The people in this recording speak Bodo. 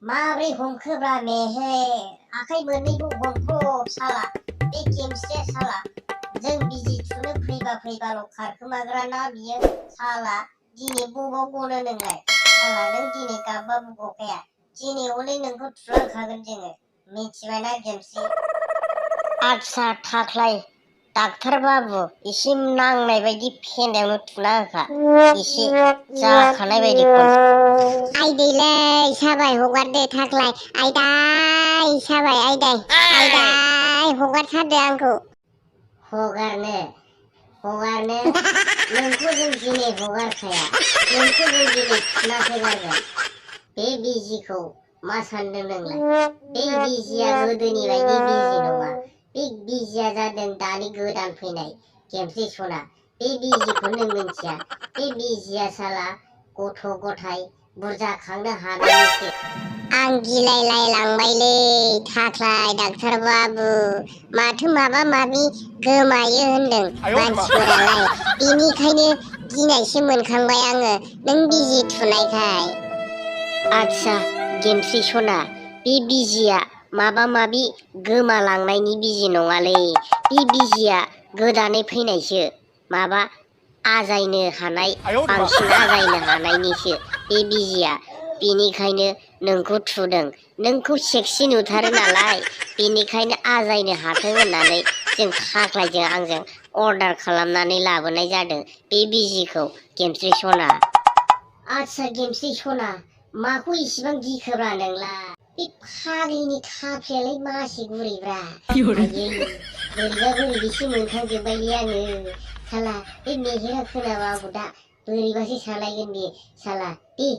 माब्रै हमखोब्रा मेहे आखाइ मोननैखौ हमख' साला बे गेमसे साला जों बिजि थुनो फैबाल' खारखोमाग्रा ना बियो साला दिनै बबाव गनो नोंलाय साला नों दिनै गाबबाबो गखाया दिनै हले नोंखौ थुलांखागोन जोङो मिथिबायना गेमसे आदसा थाख्लाय डाक्टार बाबु एसे नांनाय बायदि फेन्दायावनो थुना होखा एसे जाखानाय बायदि आइदैलै साबाय हगारदो थाख्लाय आइदाय साबाय आइदाय हगारथारदो आंखौ हगारनो नोंखौ जों दिनै हगारखाया नोंखौ जों दिनै थुना फैगारगोन बे बिजिखौ मा सानदों नोंलाय बे बिजिया गोदोनि बायदि बिजि नङा बे बिजिया जादों दानि गोदान फैनाय गेमस्रि सना बे बिजिखौ नों मिथिया बे बिजिया साला गथ' गथाय बुरजा खांनो हानायनिसो आं गिलायलायलांबायलै थाख्लाय डाक्टार बाबु माथो माबा माबि गोमायो होनदों मानसिफोरालाय बिनिखायनो गिनायसो मोनखांबाय आङो नों बिजि थुनायखाय आदसा गेमस्रि सना बे बिजिया माबा माबि गोमालांनायनि बिजि नङालै बे बिजिया गोदानै फैनायसो माबा आजायनो हानाय बांसिन आजायनो हानायनिसो बे बिजिया बेनिखायनो नोंखौ थुदों नोंखौ सेक्सि नुथारो नालाय बेनिखायनो आजायनो हाथों होननानै जों थाख्लायजों आंजों अर्डार खालामनानै लाबोनाय जादों बे बिजिखौ गेमस्रि सना आदसा गेमस्रि सना माखौ इसिबां गिखोब्रा नोंलाय बे फाग्लिनि खाफ्लियालाय मासे गुरैब्रा आयै बोरैबिसो मोनखांजोब्बायलै आङो साला बे मेहेरा खोनाबा आंखौ दा बोरैबासो सालायगोन बे साला दे